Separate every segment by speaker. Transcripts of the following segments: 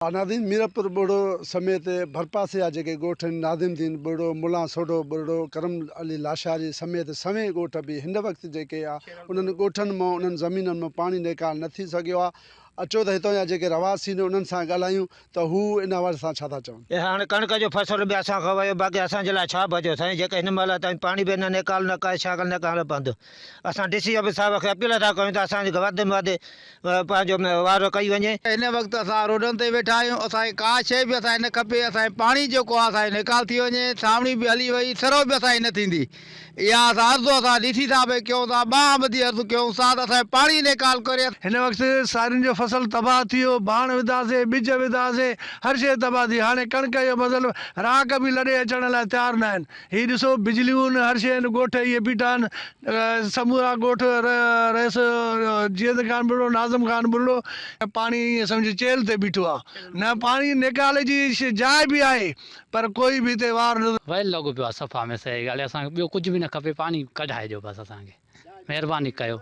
Speaker 1: ناظرين ميرپور ٻرڙو سميت ڀرپاسي جا جيڪي ڳوٺ آهن ناظم الدين ٻرڙو، ملان سوڍو ٻرڙو، ڪرم علي لاشاري سميت سوين ڳوٺ به هن وقت جيڪي آ انهن ڳوٺن مان انهن زمينن مان پاڻي نيڪال نه ٿي سگهيو آ اچو ته هتان جا جيڪي رهواسي آهن انهن سان ڳالهايون ته هو ان حوالي سان ڇا ٿا چون.
Speaker 2: هاڻي ڪڻڪ جو فصل به اسان کان ويو باقي اسان جي لاء ڇا بچيو سائين جيڪي هن مهل تائين پاڻي به نه نيڪال نه ڪا شاگل نه ڪا بند اسان ڊي سي آفيس صاحب کي اپيل ٿا ڪيون ته اسان جي وڌ ۾ وڌ پنهنجو واهر ڪئي وڃي.
Speaker 3: هن وقت اسان روڊن تي ويٺا آهيون اسان کي ڪا شيء به اسان کي نه کپي اسان کي پاڻي جيڪو آهي اسان جو نيڪال ٿي وڃي سانوڻي به هلي وئي سرو به اسان جي نه ٿيندي اها اسان عرض اسان ڊي سي صاحب کي ڪيون ٿا ٻانهن ٻڌي عرض ڪيون ٿا ته اسان جو پاڻي نيڪال ڪري.
Speaker 4: هن وقت سارين جو فصل تباهه ٿي ويو، ڀاڻ وڌاسين، ٻج وڌاسين، هر شيء تباهه ٿي، هاڻي ڪڻڪ جو فصل راڪ به لڏي اچڻ لاء تيار ناهن. هي ڏسو بجليون هر شيء آهن ڳوٺ اهي بيٺا آهن سمورا ڳوٺ رئيس جيئند خان ٻرڙو ناظم خان ٻرڙو پاڻي ائين سمجهه چيلهه تي بيٺو آهي نه پاڻي نيڪالي جي جاء به آهي پر ڪوئي به هتي وار نه
Speaker 5: ويل لڳو پيو آ صفا ۾ صحيح ڳالهه اسان کي ٻيو ڪجهه به نه کپي پاڻي ڪڍائي ڏيو بس اسان کي مهرباني ڪيو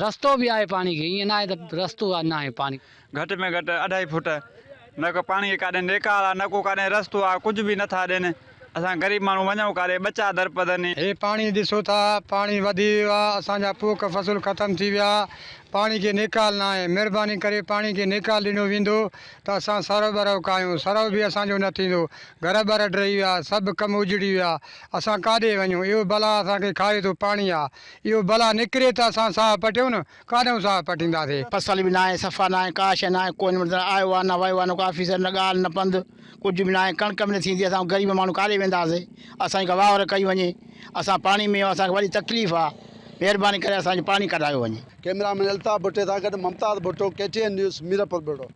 Speaker 5: رستو به آهي پاڻي کي ائين ناهي ته رستو ناهي پاڻي.
Speaker 6: گهٽ ۾ گهٽ اڍائي فوٽ نه ڪو پاڻي ڪاڏي نيڪال آ نه ڪو ڪاڏي رستو آ ڪجهه به نٿا ڏين اسان غريب ماڻهو وڃون ڪاڏي ٻچا درپدن.
Speaker 7: هي پاڻي ڏسو ٿا پاڻي وڌي ويو آ اسان جا پوک فصل ختم ٿي ويا پاڻي کي نيڪال ناهي مهرباني ڪري پاڻي کي نيڪال ڏنو ويندو ته اسان سرو ٻرو ڪاهيون سرو به اسان جو نه ٿيندو گهر ٻر ڊهي ويا سڀ ڪم اجڙي ويا اسان ڪاڏي وڃون اهو بلا اسان کي کائي ٿو پاڻي آ اهو بلا نڪري ته اسان ساهه پٽيون نه ڪاڏئون ساهه پٽينداسي.
Speaker 2: فصل به ناهي صفا ناهي ڪا شيء ناهي ڪو هن وٽ آيو آ نه ويو آ نه ڪو آفيسر نه ڳالهه نه پنڌ ڪجهه به ناهي ڪڻڪ به نه ٿيندي اسان غريب ماڻهو ڪاڏي وينداسي اسان جي ڪا واهر ڪئي وڃي اسان پاڻي ۾ آهيون اسان کي وڏي تڪليف آ مهرباني ڪري اسان جو پاڻي ڪڍايو وڃي.
Speaker 1: ڪئميرا مين الطاف ڀٽي سان گڏ Mumtaz Bhutto, K T N news, Mirpur Buriro.